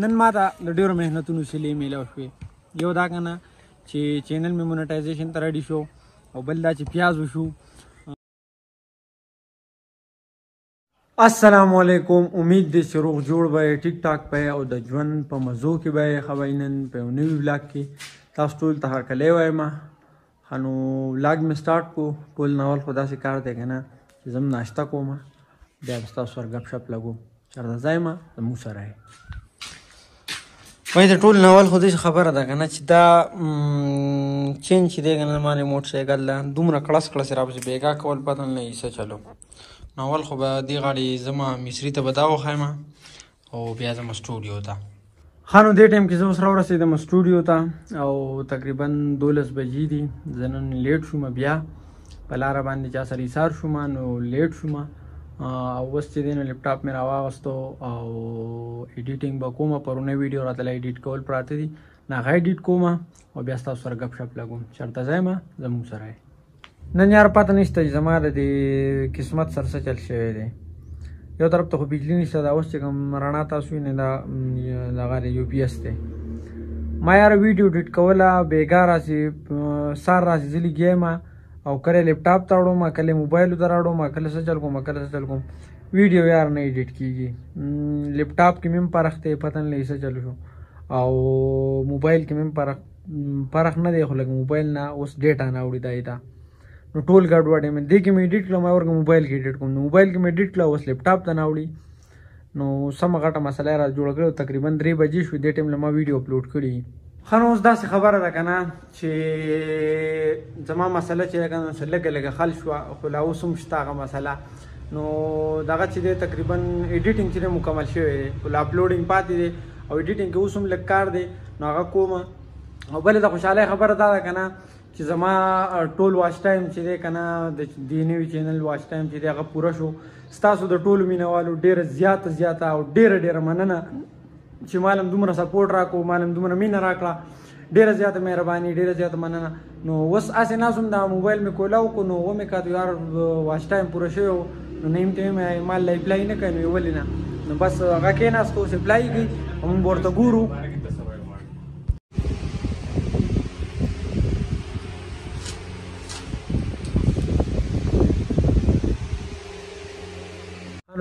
نن ما ته د ډېرو محنتونو سیلې میلاو شوې. یو دا که نه چې channel مې monetization ته ready شو، او بل دا چې پیاز وشو. السلام علیکم، امید دی چې روغ جوړ به یې، ټیک ټاک به یې او د ژوند په مزو کې به یې. ښه به یې. نن په یو نوي vlog کې تاسو ټول ته هرکلی وایم. ښه نو vlog مې start کو. ټول نه اول خو داسې کار دی که نه چې زه هم ناشته کوم، بیا به ستاسو سره ګپ شپ لګوم. چېرته ځای ما زموږ سره یې. وایي د ټول نه اول خو داسې خبره ده که نه چې دا چین چې دی که نه زما موټر سایکل ده دومره کړس کړس راپسې بېګا کول، پته نه لګي څه چلو. نو اول خو به دې غاړې زما مصري ته به دا وښایم او بیا زما سټوډیو ته. ښه نو دې ټایم کې زه اوس راورسېدم سټوډیو ته او تقریبا 12 بجې دي. زه نن late شوم، بیا په لاره باندې چا سره ایسار شوم نو late شوم. او اوس چې دی نو لپټاپ مې راواغستو او editing به کوم. پرونۍ ویډیو راته لا edit کول پراته دي، نو هغه edit کوم او بیا ستاسو سره ګپ شپ لګوم. چېرته ځای ما زموږ سره یې. نن یار پته نشته چې زما د دې قسمت سره څه چل شوی دی. یو طرف ته خو بجلي نشته، دا اوس چې کوم رڼا تاسو وینئ دا دغه دی UPS دی. ما یار ویډیو edit کوله، بېګا راسې سهار راسې زه لګیا یم او کله لپټاپ ته اړوم، کله موبایل ته راوړم، کله څه چل کوم، کله څه چل کوم. ویډیو یار نه edit کېږي. لپټاپ کې مې هم پرخ دی، پته نه لګي څه چل شو، او موبایل کې مې هم پرخ نه دی، خو لږ موبایل نه اوس data نه اوړي دی ته. نو ټول ګډوډ یم. دې کې مې edit کړم، ما ورته موبایل کې edit کوم، نو موبایل کې مې edit کړه، اوس لپټاپ ته نه اوړي. نو سمه غټه مسله یې را جوړه کړې. تقریبا 3 بجې شوې، دې ټایم له ما ویډیو اپلوډ کړي. ښه نو اوس داسې خبره ده که نه چې زما مسله چې ده که نه څه لږه لږه حل شوه، خو لا اوس هم شته هغه مسله. نو دغه چې دی تقریبا editing چې دی مکمل شوی دی، خو لا uploading پاتې دی او editing کې اوس هم لږ کار دی، نو هغه کوم. او بله د خوشحالۍ خبره دا ده که نه چې زما ټول watch time چې دی که نه د دې نوي channel watch time چې دی هغه پوره شو. ستاسو د ټولو مینهوالو ډېره زیاته زیاته او ډېره ډېره مننه چې ما له هم دومره support راکړو، ما له هم دومره مینه راکړه. ډېره زیاته مهرباني، ډېره زیاته مننه. نو اوس هسې ناست وم، دا موبایل مې کولاو کړو، نو ومې کتو یار watch time پوره شوی و. نو نعیم ته مې ما له apply نه کوي، نو یې ولې نه. نو بس هغه کېناستو، اوس apply کوي او موږ به ورته ګورو.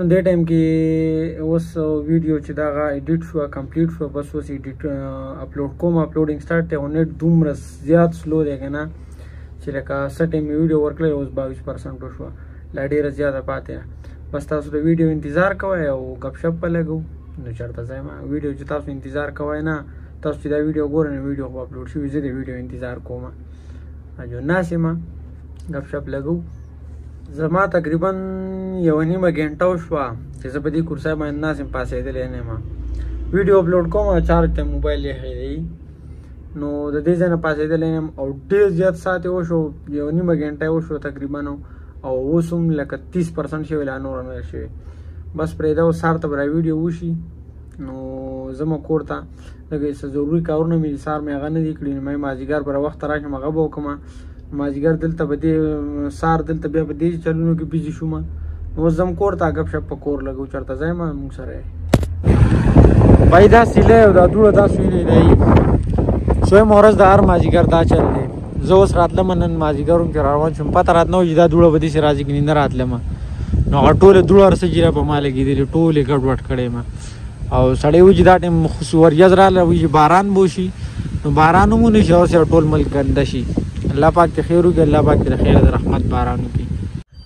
نو دې ټایم کې اوس ویډیو چې دغه edit شوه، complete شوه، بس اوس edit upload کوم. uploading start دی، خو net دومره زیات slow دی که نه چې لکه څه ټایم مې ویډیو ورکړی اوس 22% وشوه، لا ډېره زیاته پاتې ده. بس تاسو د ویډیو انتظار کوئ او ګپ شپ به لګو. نو چېرته ځای ما ویډیو چې تاسو انتظار کوئ نه، تاسو چې دا ویډیو ګورئ نو ویډیو خو اپلوډ شوي، زه د ویډیو انتظار کوم. جو ناست یم ګپ شپ لګو. زما تقریبا یوه نیمه ګنټه وشوه چې زه په دې کرسۍ باندې ناست یم، پاڅېدلی نه یم. ویډیو اپلوډ کوم او چارج ته موبایل ایښی دی، نو د دې ځای نه پاڅېدلی نه یم او ډېر زیات ساعت یې وشو، یوه نیمه ګنټه یې وشو تقریبا، او اوس هم لکه 30% شوی، لا نوره نه شوې. بس پرېږده اوس سهار ته به را ویډیو وشي. نو زه مو کور ته لږ څه ضروري کارونه مې دي، سهار مې هغه نه دي کړي، نو مې مازدیګر به وخته راشم هغه به وکړم. مازدیګر دلته به دې سهار دلته بیا په دې چلونو کې busy شوم. نو اوس ځم کور ته، ګپ شپ په کور لګو. چېرته ځای ما موږ سره یې. بھائی دا سیلی او دا دوړه تاسو وینئ دی څویمه ورځ د هر مازدیګر دا چل دی. زه اوس راتلم نن مازدیګر هم چې روان شوم، پته راته نه وه چې دا دوړه به داسې راځي که نه راتلم. نو هغه ټوله دوړه هر څه چې را په ما لګېدلې ټولې ګډوډ کړی ما. او سړی و چې دا ټایم وریځ راغله وایي چې باران به وشي، نو باران هم ونه شي، اوس ټول ملک ګنده شي. الله پاک دې خیر وکړي، الله پاک دې خیر د رحمت باران وکړي.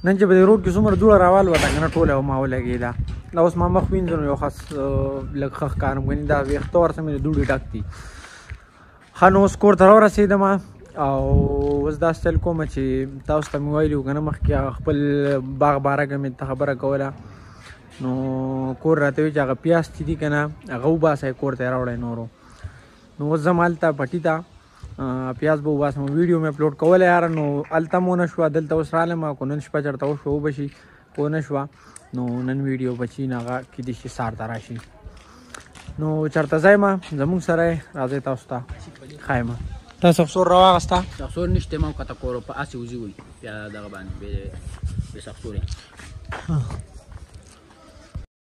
نن چې په دې روډ کې څومره دوړه راوالوته که نه ټوله ما ولګېده. دا اوس ما مخ وینځم یو خاص لږ ښه ښکارم، ګنې دا ویښته ورسه مې د دوړې ډک دي. ښه نو اوس کور ته راورسېدم او اوس داسې چل کوم چې تاسو ته مې ویلي وو که نه مخکې هغه خپل باغ باره کې مې ته خبره کوله. نو کور راته وایي چې هغه پیاز چې دي که نه هغه وباسئ، کور ته یې راوړئ نورو. نو اوس ځم هلته پټي ته پیاز به وباسم. ویډیو مې اپلوډ کوله یاره، نو هلته هم ونه شوه، دلته اوس رالم. که نن شپه چېرته وشوه وبه شي، که ونه شوه نو نن ویډیو به چې نه هغه کېدای شي سهار ته راشي. نو چېرته ځای ما زموږ سره یې، راځئ تاسو ته ښایم. تا سخسور راواغسته؟ سخسور نشته، ما کته کور په هسې وځي وي بیا دغه باندې بې سخسورې.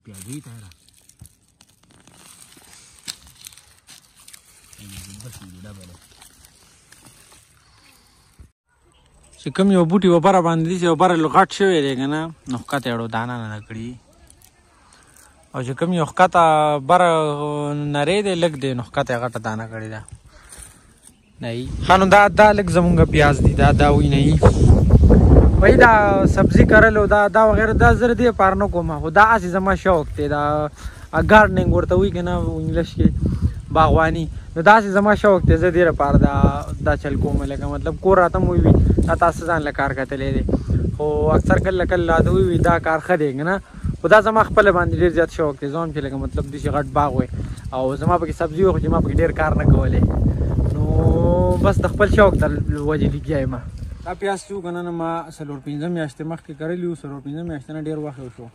پیازې ته را چې کوم یو بوټي وبره باندې دي چې وبره غټ شوی دی که نه، نو ښکته یې دانه نه کړي، او چې کوم یو ښکته بره نری دی لږ دی، نو ښکته یې غټه دانه کړې ده. نه ښه، نو دا لږ زمونږ پیاز دی، دا وینئ وایي دا سبزي کرلو دا وغیره دا زه د دې لپاره نه کوم، خو دا هسې زما شوق دی، دا gardening ورته وایي که نه انګلیش کې باغواني، نو داسې زما شوق دی، زه دې لپاره دا چل کوم. لکه مطلب کور راته هم ووي دا تاسو ځان له کار کتلی دی، خو اکثر کله کله راته ووي دا کار ښه دی که نه، خو دا زما خپله باندې ډېر زیات شوق دی. زه هم چې لکه مطلب داسې غټ باغ وی او زما پکې سبزي وي، خو چې ما پکې ډېر کار نه کولی، نو بس د خپل شوق د وجې لګیا یم. دا پیاز چې که نه، نو ما 4-5 میاشتې مخکې کرلي وو، 4-5 میاشتې نه ډېر وخت وشو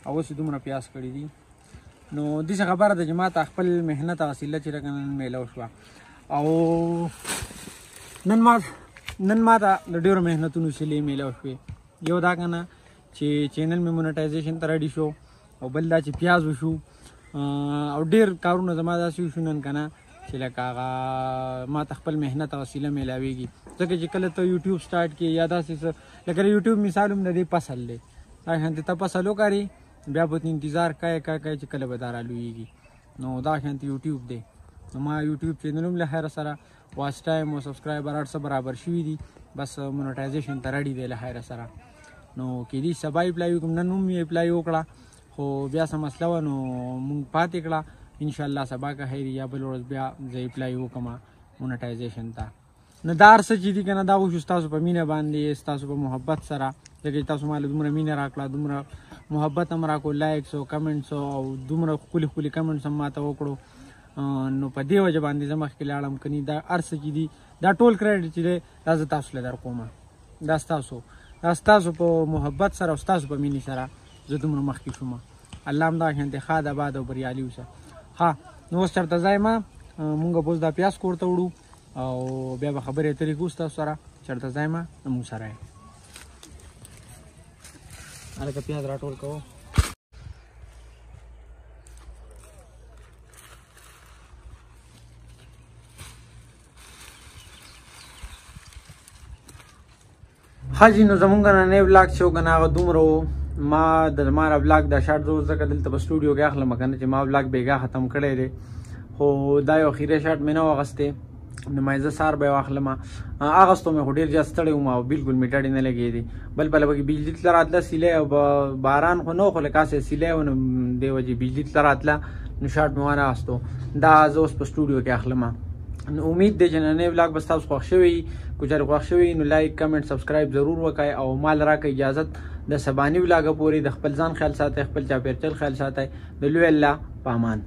او اوس یې دومره پیاز کړي دي. نو داسې خبره ده چې ما ته خپل محنت هغه وسیله چې لکه نن میلاو شوه، او نن ما ته د ډېرو محنتونو وسیلې میلاو شوې. یو دا که نه چې channel مې monetization ته ready شو، او بل دا چې پیاز وشو، او ډېر کارونه زما داسې وشو نن که نه چې لکه هغه ما ته خپل محنت او وسیله میلاویږي. ځکه چې کله ته یوټیوب start کړې یا داسې څه، لکه د یوټیوب مثال هم د دې فصل دی، دا شانتې ته فصل وکرې بیا به انتظار کوې کوې کوې چې کله به دا رالویږي، نو دا شانتې یوټیوب دی. نو ما یوټیوب channel هم له خیره سره watch time او subscriber هر څه برابر شوي دي، بس monetization ته ready دی له خیره سره. نو کېدای شي سبا apply وکړم، نن هم مې apply وکړه خو بیا څه مسله وه نو مونږ پاتې کړه، انشاءالله سبا که خیر یا بل ورځ بیا زه apply وکړم monetization ته. نو دا هر څه چې دي که نه، دا وشو ستاسو په مینه باندې، ستاسو په محبت سره، ځکه چې تاسو ما له دومره مینه راکړه، دومره محبت هم راکړو، likes او comments او دومره ښکلي ښکلي comments هم ما ته وکړو، نو په دې وجه باندې زه مخکې لاړم. کني دا هر څه چې دي دا ټول credit چې دی دا زه تاسو له در کوم، دا ستاسو په محبت سره او ستاسو په مینې سره زه دومره مخکې شوم. الله هم دا شانتې ښاد اباد او بریالي اوسه. ښه، نو اوس چېرته ځای ما، مونږ به اوس دا پیاز کور ته وړو او بیا به خبرې اترې کوو ستاسو سره. چېرته ځای ما مونږ سره یې. هلکه پیاز راټول کوو. ښه جي، نو زمونږ نننی vlog چې و که نه هغه دومره و. ما د زما vlog دا shot زه اوس ځکه دلته په سټوډیو کې اخلم که نه چې ما vlog بېګا ختم کړی دی، خو دا یو اخري shot مې نه و اخیستی، نو ما زه سهار به یې واخلم. اخیستو مې خو ډېر زیات ستړی وم او بلکل مې ډډې نه لګېدې. بل پله پکې بجلي تله راتله سیلۍ او باران خو نه و، خو لکه هسې سیلۍ و، نو دې وجې بجلي تله راتله، نو shot مې وانه اخیستو. دا زه اوس په سټوډیو کې اخلم. نو امید دی چې نننی vlog به ستاسو خوښ شوی وي. که چېرې خوښ شوی نو like، comment، subscribe ضرور وکړئ او مال راکړئ اجازت د سباني vlog پورې. د خپل ځان خیال ساتئ، خپل چاپېرچل خیال ساتئ. د لوی الله په امان.